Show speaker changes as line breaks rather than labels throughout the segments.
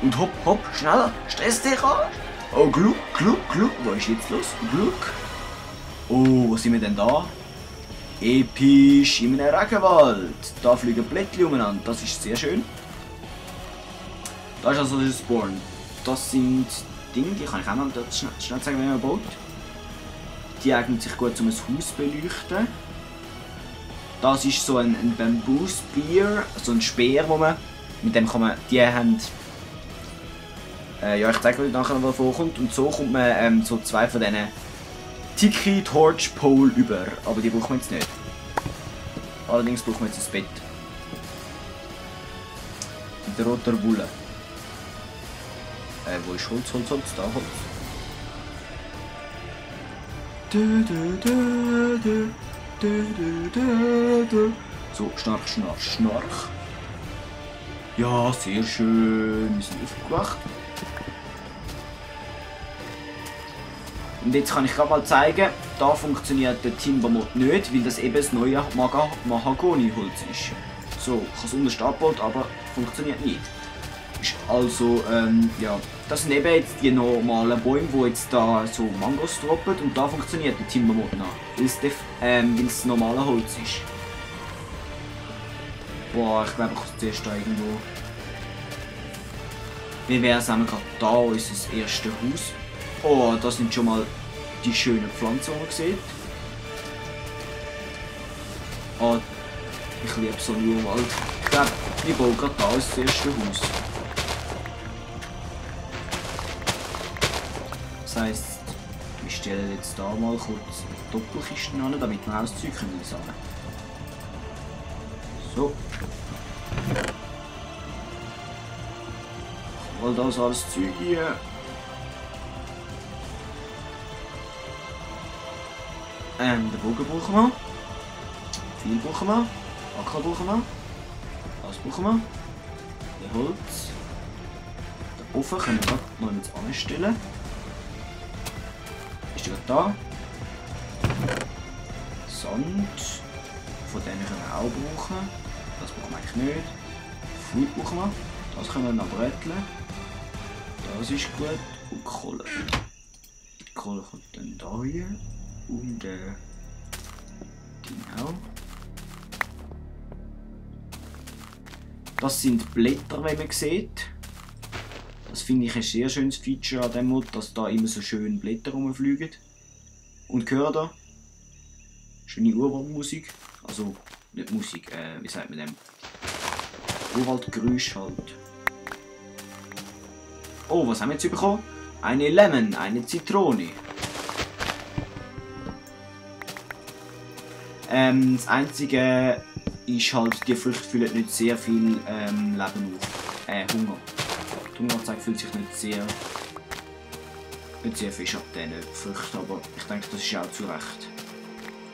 Und hopp, hopp, schneller. Stress dich an. Oh, Gluck, Gluck, Gluck. Was ist jetzt los? Gluck. Oh, wo sind wir denn da? Episch in einem Regenwald. Da fliegen Blättchen umeinander. Das ist sehr schön. Da ist also der Spawn. Das sind Dinge, die kann ich auch noch schnell zeigen, wie man baut. Die eignen sich gut, um ein Haus zu beleuchten. Das ist so ein Bamboo Spear, so ein Speer, wo man, mit dem kann man, die haben, ja, ich zeige euch nachher, was vorkommt. Und so kommt man so zwei von diesen Tiki Torch Pole über, aber die brauchen wir jetzt nicht. Allerdings brauchen wir jetzt ein Bett. Mit roter Wolle. Wo ist Holz, Holz, Holz? Da, Holz. So, Schnarch, Schnarch, Schnarch. Ja, sehr schön. Wir sind aufgewacht. Und jetzt kann ich gerade mal zeigen, da funktioniert der Timber-Mod nicht, weil das eben das neue Mahagoni-Holz ist. So, ich habe es unterst abgebaut, aber funktioniert nicht. Ist also, ja, das sind eben jetzt die normalen Bäume, die jetzt da so Mangos droppen, und da funktioniert der Timber-Mod noch, weil es normale Holz ist. Boah, ich glaube, ich muss zuerst da irgendwo... Wie wäre es, wenn wir gerade da unser erstes Haus... Oh, das sind schon mal die schönen Pflanzen, die man sieht. Oh, ich liebe so einen Urwald. Ich glaube, ich baue gerade da das erste Haus. Das heisst, wir stellen jetzt da mal kurz Doppelkisten an, damit wir auch das Zeug sammeln können. So. Ich hole das alles Zeug hier. Den Bogen brauchen wir. Viel brauchen wir. Acker brauchen wir. Das brauchen wir. Das Holz. Den Ofen können wir gerade noch mit anstellen. Ist der gerade da? Sand. Von denen können wir auch brauchen. Das brauchen wir eigentlich nicht. Food brauchen wir. Das können wir noch bräteln. Das ist gut. Und Kohle. Die Kohle kommt dann da hier. Und genau. Das sind Blätter, wie man sieht. Das finde ich ein sehr schönes Feature an dem Mod, dass da immer so schön Blätter rumfliegen. Und hören da? Schöne Urwaldmusik. Also, nicht Musik, wie sagt man dem? Urwaldgeräusch halt. Oh, was haben wir jetzt bekommen? Eine Lemon, eine Zitrone. Das Einzige ist halt, die Früchte füllen nicht sehr viel Leben auf. Hunger. Die Hungeranzeige fühlt sich nicht sehr fisch ab diesen Früchten, aber ich denke, das ist auch zu Recht.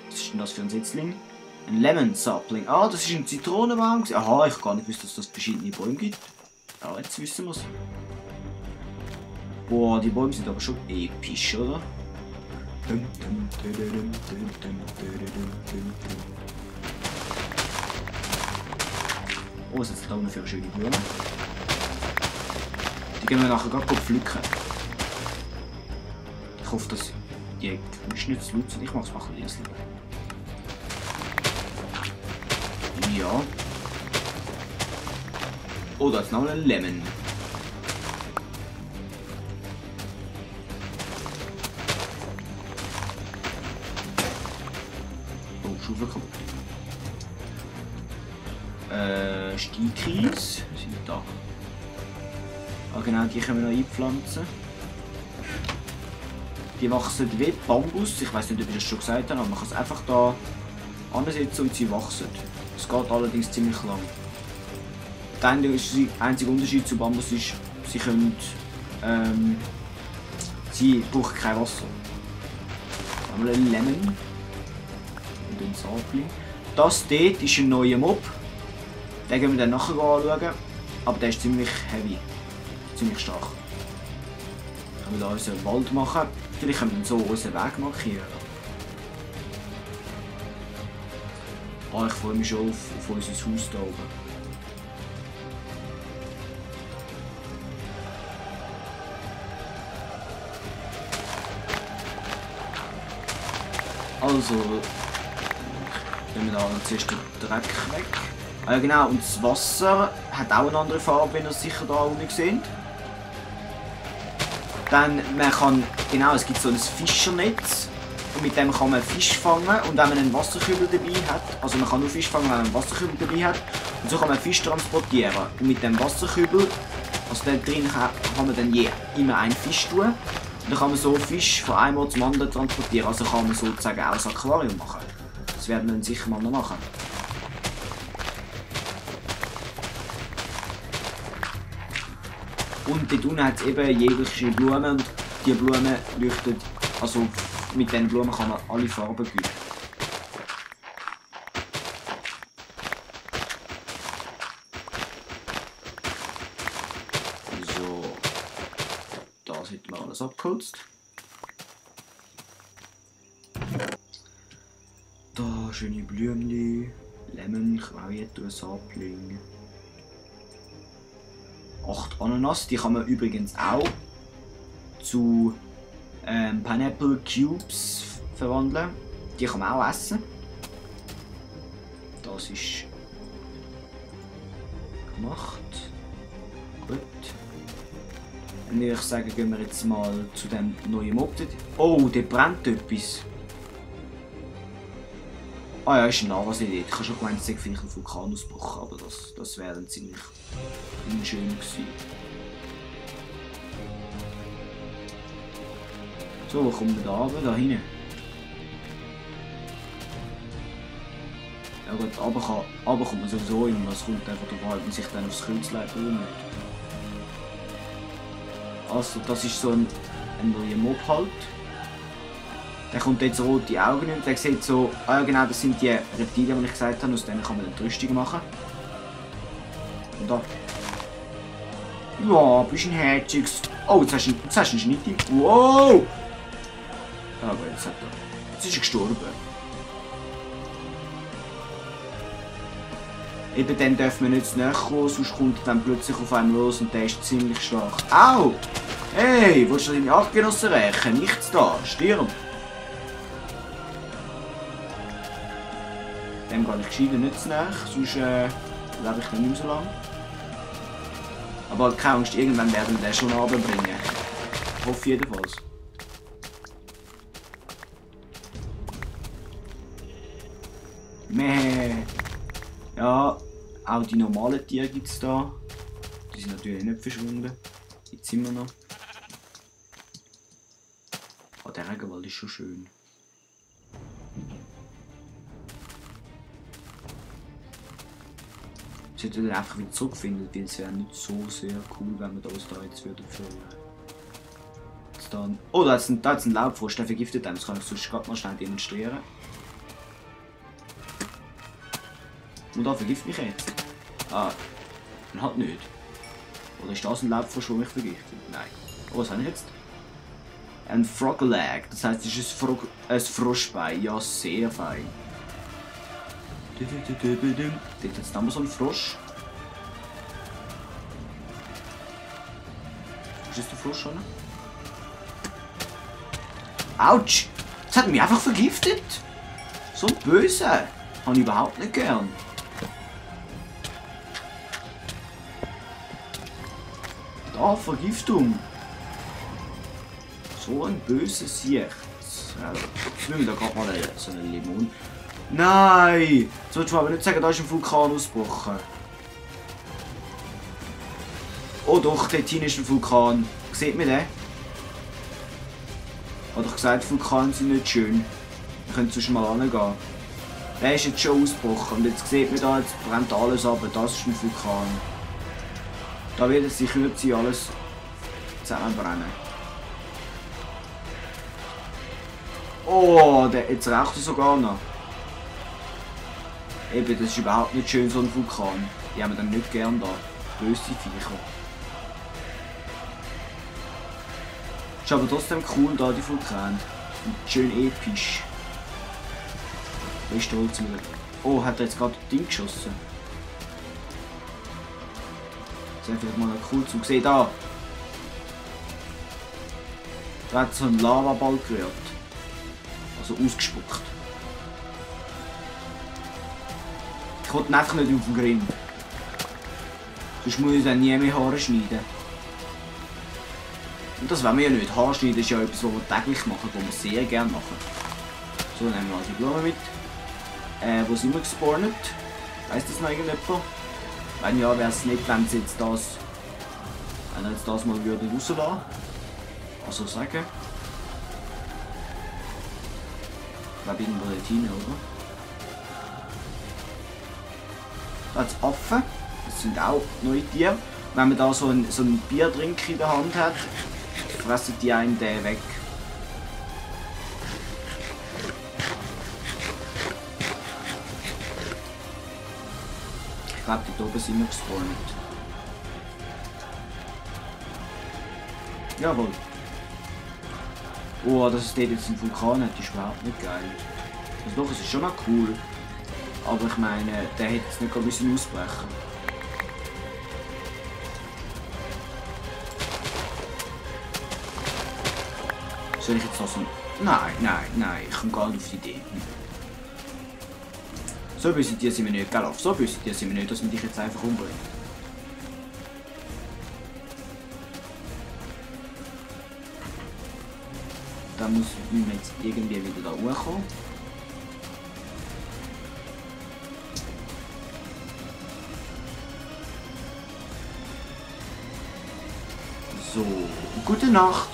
Was ist denn das für ein Setzling? Ein Lemon Sapling. Ah, das ist ein Zitronenbaum. Aha, ich habe gar nicht gewusst, dass es verschiedene Bäume gibt. Ja, jetzt wissen wir es. Boah, die Bäume sind aber schon episch, oder? Oh, was ist jetzt da unten für eine schöne Blume? Die gehen wir nachher gerade pflücken. Ich hoffe, dass die Geräusche nicht zu laut sind. Ich mache es mal ein bisschen. Ja. Oh, da ist noch ein Lemon. Schaufel kaputt. Steinkies sind da. Ah genau, die können wir noch einpflanzen. Die wachsen wie Bambus. Ich weiß nicht, ob ich das schon gesagt habe, aber man kann es einfach da ansetzen und sie wachsen. Es geht allerdings ziemlich lang. Der einzige Unterschied zu Bambus ist, sie können, sie brauchen kein Wasser. Einmal ein Lemon. Den Sapling. Das dort ist ein neuer Mob. Den gehen wir dann nachher anschauen. Aber der ist ziemlich heavy. Ziemlich stark. Können wir da unseren Wald machen. Vielleicht können wir so unseren Weg markieren. Oh, ich freue mich schon auf unser Haus hier oben. Also, nehmen wir da zuerst den Dreck weg. Ah ja genau, und das Wasser hat auch eine andere Farbe, wenn ihr es sicher da unten seht. Dann, man kann, genau, es gibt so ein Fischernetz. Und mit dem kann man Fisch fangen. Und wenn man einen Wasserkübel dabei hat, also man kann nur Fisch fangen, wenn man einen Wasserkübel dabei hat. Und so kann man Fisch transportieren. Und mit dem Wasserkübel, also da drin kann man dann immer einen Fisch tun. Und dann kann man so Fisch von einem Ort zum anderen transportieren. Also kann man sozusagen auch ein Aquarium machen. Das werden wir dann sicher mal noch machen. Und dort unten hat es eben jegliche Blumen und die Blumen leuchten, also mit diesen Blumen kann man alle Farben geben. So, da hätten wir alles abgeholzt. Da schöne Blümchen, Lemon, Kraut, Sapling. 8 Ananas, die kann man übrigens auch zu Pineapple Cubes verwandeln. Die kann man auch essen. Das ist gemacht. Gut. Dann würde ich sagen, gehen wir jetzt mal zu dem neuen Mob. Oh, der brennt etwas. Ah ja, ist eine Lava-Idee. Ich habe schon gemeint, es sei vielleicht ein Vulkanausbruch, aber das wäre dann ziemlich unschön gewesen. So, wo kommen wir da runter? Da hinten. Ja gut, runter kommt man sowieso immer. Es kommt einfach darauf an, ob man sich dann aufs Kreuzleib runter. Also, das ist so ein neuer Mob halt. Der kommt jetzt rote Augen und der sieht so, ah ja genau, das sind die Reptilien, die ich gesagt habe, aus denen kann man dann die Rüstung machen. Und da. Ja, bist ein herziges. Oh, jetzt hast du einen Schnitt. Wow! Aber jetzt ist er gestorben. Eben dann darf man nicht zu nahe kommen, sonst kommt er dann plötzlich auf einen los und der ist ziemlich stark. Au! Hey, willst du deine Artgenossen rächen? Nichts da, stirb! Dem gehe ich gescheiter nicht zu nahe, sonst lebe ich dann nicht mehr so lange. Aber keine Angst, irgendwann werden wir den schon runterbringen. Ich hoffe jedenfalls. Meh. Ja, auch die normalen Tiere gibt es da. Die sind natürlich nicht verschwunden. Gibt es immer noch. Oh, der Regenwald ist schon schön. Ich sollte dann einfach wieder zurückfinden, weil es wäre nicht so sehr cool, wenn wir uns da jetzt verlieren würden. Oh, da ist ein Laubfrosch, der vergiftet einen. Das kann ich sonst gerade mal schnell demonstrieren. Und da vergiftet mich jetzt. Ah, dann halt nicht. Oder ist das ein Laubfrosch, der mich vergiftet? Nein. Oh, was habe ich jetzt? Ein Frog Leg, das heisst, es ist ein Froschbein. Ja, sehr fein. Dort jetzt haben wir so einen Frosch. Ist das der Frosch schon? Autsch! Das hat mich einfach vergiftet! So böse! Habe ich überhaupt nicht gern. Da, Vergiftung! So ein böses Sicht. Jetzt nehmen wir da gerade mal so eine Limon. Nein! Jetzt willst du aber nicht sagen, da ist ein Vulkan ausgebrochen. Oh doch, dort hinten ist ein Vulkan. Sieht man den? Ich habe doch gesagt, Vulkane sind nicht schön. Wir können sonst mal hingehen. Der ist jetzt schon ausgebrochen und jetzt sieht man da, jetzt brennt alles ab. Das ist ein Vulkan. Da wird es in Kürze alles zusammenbrennen. Oh, jetzt raucht er sogar noch. Eben, das ist überhaupt nicht schön, so ein Vulkan. Die haben wir dann nicht gern da. Böse Viecher. Ist aber trotzdem cool da, die Vulkane. Und schön episch. Ich bin stolz mit. Oh, hat er jetzt gerade das Ding geschossen? Das ist vielleicht mal cool zu sehen. Da! Da hat so einen Lavaball gerührt. Also ausgespuckt. Ich konnte ihn einfach nicht auf den Grind. Sonst muss ich dann nie mehr Haare schneiden. Und das wollen wir ja nicht. Haarschneiden ist ja etwas, was wir täglich machen, was wir sehr gerne machen. So, nehmen wir also die Blumen mit. Wo sind wir gespawnt? Weiss das noch irgendjemand? Wenn ja, wäre es nicht, wenn sie jetzt das... Wenn er jetzt das mal würde rauslassen. Also sagen. Ich glaube irgendwo dort hinein, oder? Da hat es Affen. Das sind auch neue Tiere. Wenn man da so ein Bierdrink in der Hand hat, fressen die einen den weg. Ich glaube, dort oben sind wir gespawnt. Jawohl. Oh, dass es dort jetzt einen Vulkan hat, ist überhaupt nicht geil. Also doch, es ist schon noch cool. Aber ich meine, der hätte jetzt nicht ausbrechen müssen. Soll ich jetzt noch so... Nein, ich komme gar nicht auf die Idee. So böse Tiere sind wir nicht, gell? So böse Tiere sind wir nicht, dass wir dich jetzt einfach umbringen. Da muss man jetzt irgendwie wieder da hochkommen. So, gute Nacht.